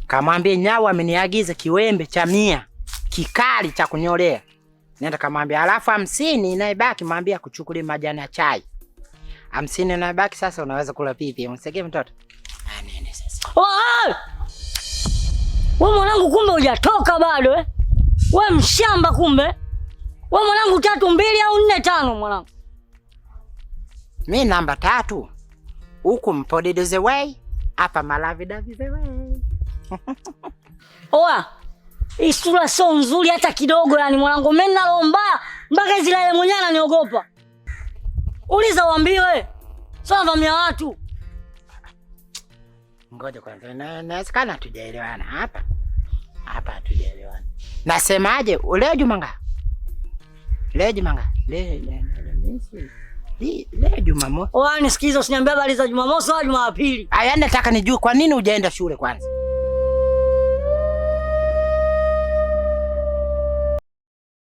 Kamwambie Nyau ameniagiza kiwembe cha 100 kikali cha kunyolea. Nenda kamwambia, alafu 50 inayobaki mwambie akuchukulie majani ya chai. 50 inayobaki sasa unaweza kula pipi. Msikie mtoto. Ah, nene sasa. Oh, wewe mwanangu kumbe hujatoka bado eh? We mshamba kumbe. We mwanangu 3 2 au 4 5 mwanangu. Mi namba 3. Huku mpodido the way, hapa malavi davi the way. Oa, hii sura sio nzuri hata kidogo yani mwanangu. Mimi nina roho mbaya mpaka Israeli mwenyewe ananiogopa. Uliza uambiwe. Sio navamia watu. Ngoja kwanza, inawezekana hatujaelewana hapa. Hapa hatujaelewana. Nasemaje? Leo Jumanga? Leo Jumanga? Leo, leo, leo, leo, leo Jumamosi. Oa, nisikize, usiniambie habari za Jumamosi wala Jumapili. Aya, nataka nijue kwa nini hujaenda shule kwanza.